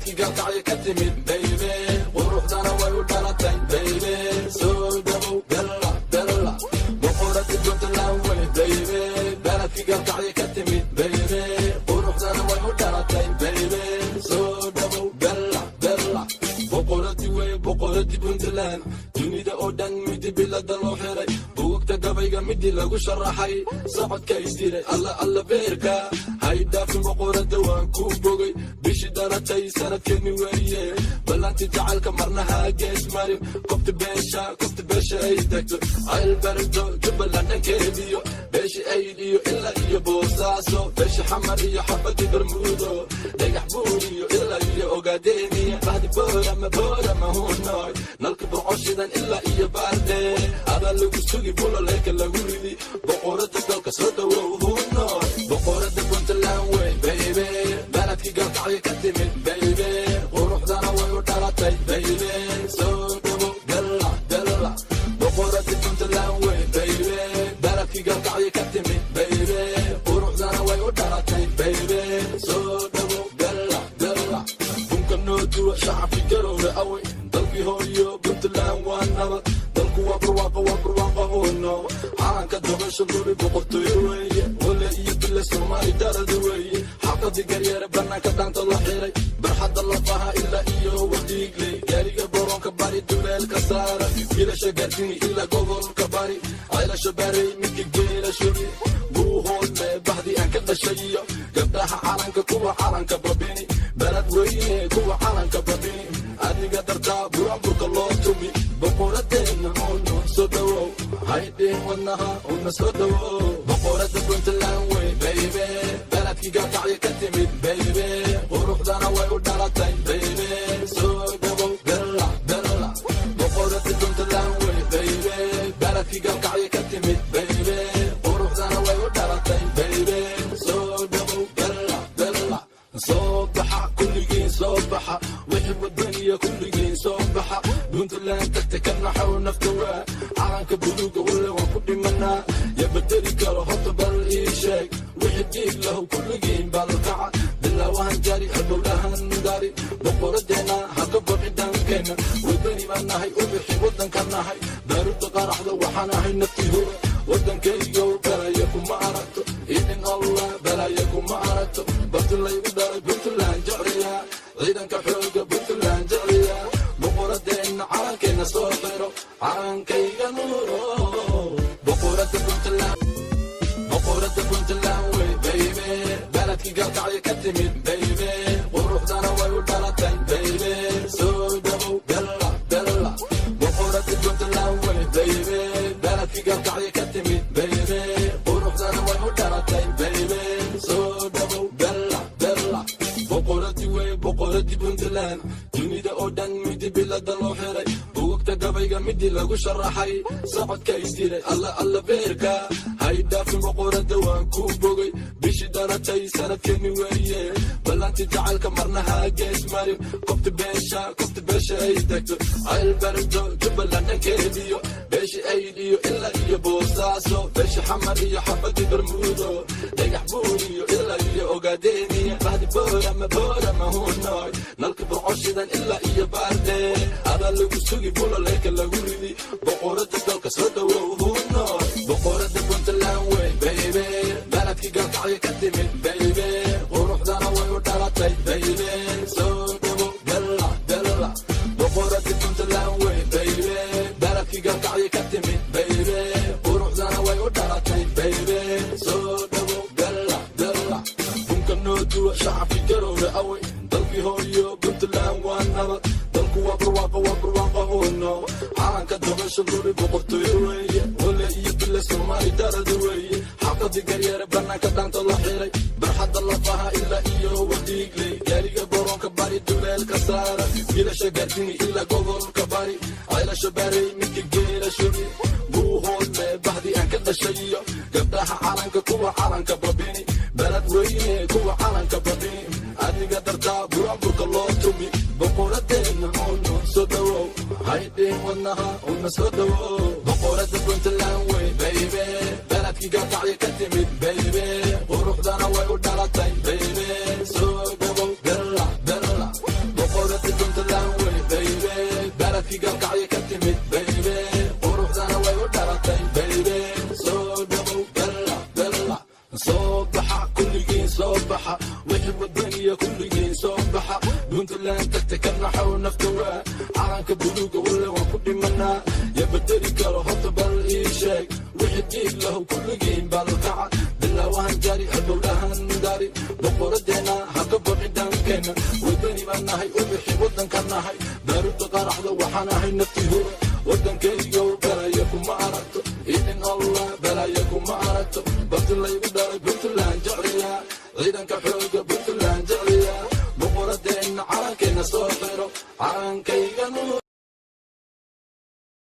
Beledkii Gaalkacyo ka timid, baby, quruxdana way u dhalatay, baby, soo dhawow, bella bella, boqorada Puntland wey, baby. Beledkii Gaalkacyo ka timid, baby, quruxdana way u dhalatay, baby, soo dhawow, bella bella, boqoradii wey, boqoradii Puntland. Dunida oo dhan midi bilada loo xiray, buugta gabayga midii lagu sharaxay, socodka isdiray, alla alla, beerka hay dhaafin, boqorada waan ku bogay. Bishii dhalatay sanadkeeni weeye, ballanti jacaylka marna ha gees marin. Kobta beesha, kobta beesha ay degto Ceelbardo, Jubbaland dhankeediyo, beesha Ayd iyo ilaa iyo Boosaaso, beesha Xamar iyo xabadii Bermuudo, Dhagax Buur iyo ilaa iyo Ogaadeniya, bahdi Boorama, Boorama hunoy, nalka Burcoshidan ilaa iyo Baarde, adaa lagu sugi, buloleeka lagu ridi, boqorada dalka soo dhawow hunoy, boqorada Puntland wey, baby. Beledkii Gaalkacyo ka timid, baby, quruxdana way u dhalatay, baby, soo dhawow, bella bella, boqorada Puntland wey, baby. Beledkii Gaalkacyo ka timid, baby, quruxdana way u dhalatay, baby, soo dhawow, bella bella. Bunka noo duwa, shacabkii Garowga away, dalkii hooyo Puntland waa nabad, dalku waa barwaaqo, waa barwaaqo hoono, calanka dabasha luri, boqortooyo weeye, wale iyo bile, Soomaali darada weeye, xaafadii Garyeere banaanka dhaanta la xiray, barxadda lafaha ilaa iyo Wadiigley, gaariga boroonka bari duleelka saara, wiilasha Gaartini ilaa gobolka Bari, Caylasha Baarey midka geela shubi, Buuhoodle bahdii aan ka dhashay iyo gabdhaha calanka, kuwa calanka babini, Balad Weyne kuwa calanka babini, adiga dartaa buraanburka loo tumi, boqoradeenna uno soo dhawow, haydhin wadnaha una soo dhawow, boqorada Puntland wey, baby. Beledkii Gaalkacyo ka timid, baby, quruxdana way u dhalatay, baby, soo dhawow, bella bella, boqorada Puntland wey, baby. Beledkii Gaalkacyo ka timid, baby, quruxdana way u dhalatay, baby, soo dhawow, bella bella. Soo baxa kulligiin, soo baxa wixii wadaniya, kulligiin soo baxa. Puntland tagta ka naxow nafta waa calanka buluuga, walle waan ku dhimanaa, ya bedeli karo? Horta bal ii sheeg wixii dhiig lahu, kulligiin balkaca, bilaawahan jari, halbowlahan dari, boqoradeenna haka baqi, dhankeenna wadani baan nahay, ubixi waddanka nahay, baaruda qaraxda waxaan ahay nafti hura, waddankaygow balaya kuma aragto, idin Allah balaya kuma aragto, barti laygu dhalay Puntland jecliya, ciidanka xooga Puntland jecliya, boqoradeenna calankeenna soo xiro, calankayga nuuro, boqorada Puntland, boqorada Puntland wey, baby. Beledkii Gaalkacyo ka timid, baby, quruxdana way u dhalatay, baby, soo dhawow, bella bella, boqorada Puntland wey, baby. Beledkii Gaalkacyo ka timid, baby, quruxdana way u dhalatay, baby, soo dhawow, bella bella, boqoradii wey, boqoradii Puntland. Dunida oo dhan midi bilada loo xiray, buugta gabayga midii lagu sharaxay, socodka isdiray, alla alla, beerka hay dhaafin, boqorada waan ku bogay. Bishii dhalatay sanadkeeni weeye, ballanti jacaylka marna ha gees marin. Kobta beesha, kobta beesha ay degto Ceelbardo, Jubbaland dhankeediyo, beesha Ayd iyo ilaa iyo Boosaaso, beesha Xamar iyo xabadii Bermuudo, Dhagax Buur iyo ilaa iyo Ogaadeniya, bahdi Boorama, Boorama hunoy, nalka Burcoshidan ilaa iyo Baarde, adaa lagu sugi, buloleeka lagu ridi, boqorada dalka soo dhawow hunoy, boqorada Puntland wey, baby. Beledkii Gaalkacyo ka timid, baby, quruxdana way u dhalatay, baby, soo dhawow, bella bella, boqorada Puntland wey, baby. Beledkii Gaalkacyo ka timid, baby, quruxdana way u dhalatay, baby, soo dhawow, bella bella. Bunka noo duwa, shacabkii Garowga away, dalkii hooyo Puntland waa nabad, dalku waa barwaaqo, waa barwaaqo hoono, calanka dabasha luri, boqortooyo weeye, wale iyo bile, Soomaali darada weeye, xaafadii Garyeere banaanka dhaanta la xiray, barxadda lafaha ilaa iyo Wadiigley, gaariga boroonka bari duleelka saara, wiilasha Gaartini ilaa gobolka Bari, Caylasha Baarey midka geela shubi, Buuhoodle bahdii aan ka dhashay iyo gabdhaha calanka, kuwa calanka babini, Balad Weyne kuwa calanka babini, adiga dartaa buraanburka loo tumi, boqoradeenna uno soo dhawow, haydhin wadnaha una soo dhawow, boqorada Puntland wey, baby. Beledkii Gaalkacyo ka timid, baby, quruxdana way u dhalatay, baby, soo dhawow, bella bella. Puntland tagta ka naxow nafta waa calanka buluuga walle waan ku dhimanaa. Ya bedeli karo horta bal ii sheeg? Wixii dhiig lahu kulligiin balkaca bilaawahan jari halbowlahan dari boqoradeena haka baqi dhankeenna. Wadani baan nahay, ubixi waddanka nahay, baaruudda qaraxda waxaan ahay nafti hura. Waddankaygow balaya kuma aragto, idin Allah balaya kuma aragto, barti laygu